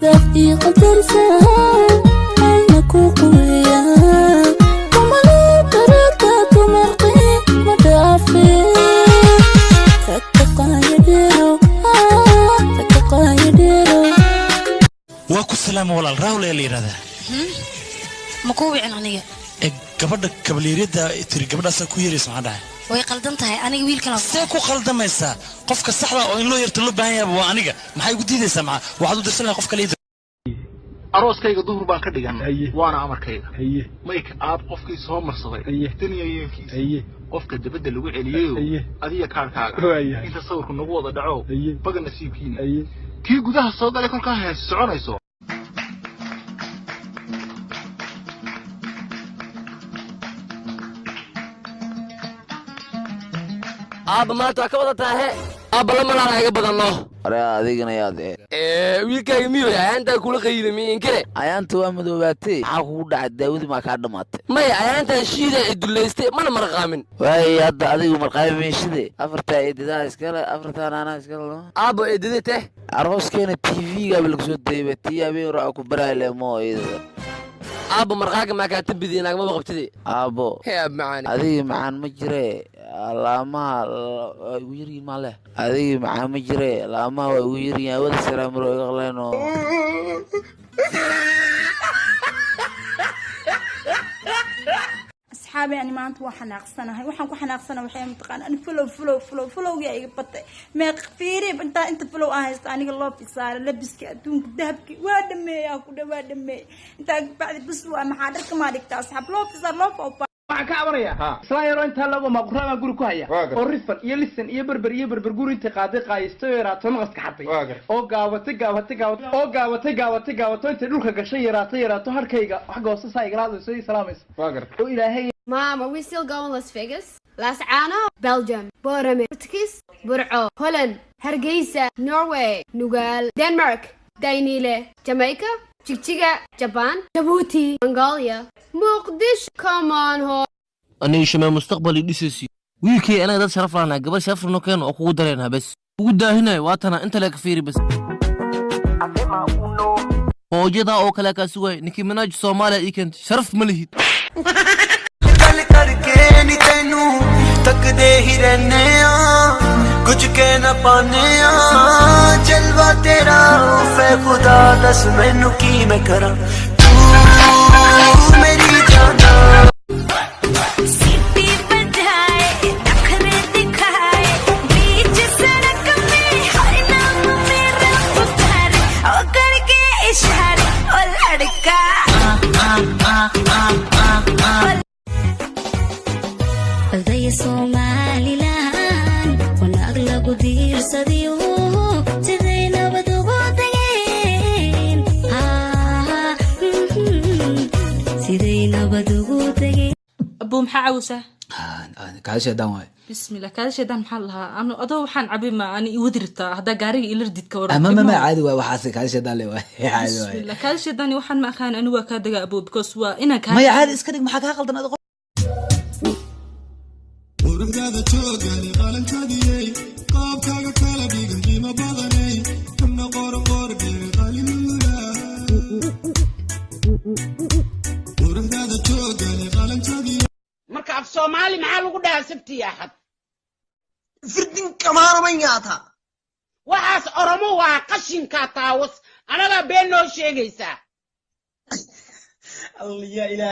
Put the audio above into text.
Waa ku salaama walaal, Raawle la yidhahdaa. Ma kuu wicin aniga. Ee gabadha kabaleeriyadda tiri gabadhaasaa ku yeeraysa, maxaa dhacay? Way qaldan tahay, aniga wiilkan. See ku qaldamaysaa? Qofka saxda oo in loo yeerto loo baahan yaaba waa aniga. Maxay igu diidaysaa? Maxaa waxaad u dirsan lahay qof kale? Arooskayga duhur baan ka dhigan, waana amarkayga. Mayka aab qofkii soo marsaday daniya yeelkiisa, qofka dabadda lagu celiyeyo adiga kaarkaaga inta sawirku nagu wada dhaco, baga nasiibkiina kii gudaha soo galay kolkaa hees soconayso. Aabba, maanta waa ka wadataa he. Aabba, la malaala iga badanno. Are, adigana yaad? Wiilkaaga miyo ayaantaa kula qayila miinkare? Ayaanta waa madoobaatay, maxaa kugu dhacay? Daawadii maa kaa dhammaatay? Maya, ayaantaa shiida i dullaystay, mana marqaamin. Waay, hadda adigu marqaami meeshide. Afartaa eedadaa iskale, afartaa naanaa iskale. Aabbo, eedade teh? Arooskeena TV-gaaba lagu soo dayba, tii habeen hore aa ku baraay leemo iyadada. Aabbo, marqaaga maa kaa tambidi? Naagmaba qabtide. Aabbo. Hee, aab macaani. Adigi macaan ma jire, laamaha waa igu yaryihin maale. Adigi macaan ma jire, laamaha waa igu yaryihin. Awada saraamiro iga qaleeno. Asxaabi, ani maanta waa xanaaqsanahay. Waxaan ku xanaaqsanahay waxay mataqaana, ani follow follow follow followgii iga batay. Meeq fiiri intaa inta follow aan haysta. Aniga loo fisaara labiska adduunka, dahabki waa dhameeyaa, ku dha waa dhameey. Intaa bacdi bus waa maxaa dharka maa dhigta? Asxaab, loo fisaar loo faa. Waxaan ka cabanayaa islaan yaroo intaa lago maaquraaban guri ku haya oo rifan iyo lisan iyo berber iyo berber guri intay qaaday qaayistay oo yaraato maqaska xatay oo gaabatay gaabatay gaabatay oo gaabatay gaabatay gaabato intay dhulka gashay yaraato yaraato harkayga xagga hoose saa igala hadlayso ii salaamayso oo Ilaahay. Mom, are we still going Las Vegas? Las Ano, Belgium, Borame, Portuguese, Burco, Holland, Hargeisa, Norway, Nugal, Denmark, Dainile, Jamaica, Jigjiga, Japan, Djibouti, Mongolia, Mogadishu. Come on, ho. Aniga shamee mustaqbal ii dhisaysi wiilkay. Anaga dad sharaf lahnaa, gabar sharaf noo keen oo kugu dareenaa bes kugu daahinayo. Waatana inta lee ka fiiri bes. Hooyadaa oo kale kaa sugaya ninkii Manaaj Soomaaliya ii keentay. Sharaf ma lihid. ਗੱਲ ਕਰਕੇ ਨੀ ਤੈਨੂੰ ਤੱਕਦੇ ਹੀ ਰਹਿੰਦੇ ਆ, ਕੁਝ ਕਹਿ ਨਾ ਪਾਨੇ ਆ। ਜਲਵਾ ਤੇਰਾ ਫੇ ਖੁਦਾ, ਦੱਸ ਮੈਨੂੰ ਕੀ ਮੈਂ ਕਰਾਂ, ਤੂੰ ਮੇਰੀ ਜਾਨਾ। सीटी बजाए, नखरे दिखाए, बीच सड़क में हर नाम मेरा पुकारे, ओ करके इशारे, ओ लड़का। Odaya Somalilan wanaag lagu diirsadiyo, siday nabad ugu tageen, siday nabad ugu tageen. Abuu, maxaa cawsaa? Kaadi shaydaan waay. Bismillah, kaadi shaydaan maxaa lahaa? Anu adoo waxaan cabi ma ani iwadi rabtaa haddaa gaariga ila ridid ka waran? Ma caadi waay, waxaas kaadi shaydaan le waay, caadi waay. Bismillah, kaadi shaydaan waxaan ma aqaan ani. Waa kaa dagaa abuu, because waa inaan kaa Maya, caadi iska dhig. Maxaa kaa qaldan adiga? Quruxdaada joogani qalanjadiyey, qaabkaaga kala dhigan qiimo badanay, xubna qoorqoor dheer qalinuula. Quruxdaada joogani qalanjadiyey. Marka af Soomaali maxaa lagu dhahaa Sabti iyo Axad? Firdin kamaanama nyaata. Waxaas Oromo waa, qashinkaa taawas. Anagaa been noo sheegaysaa. Ya ilaah.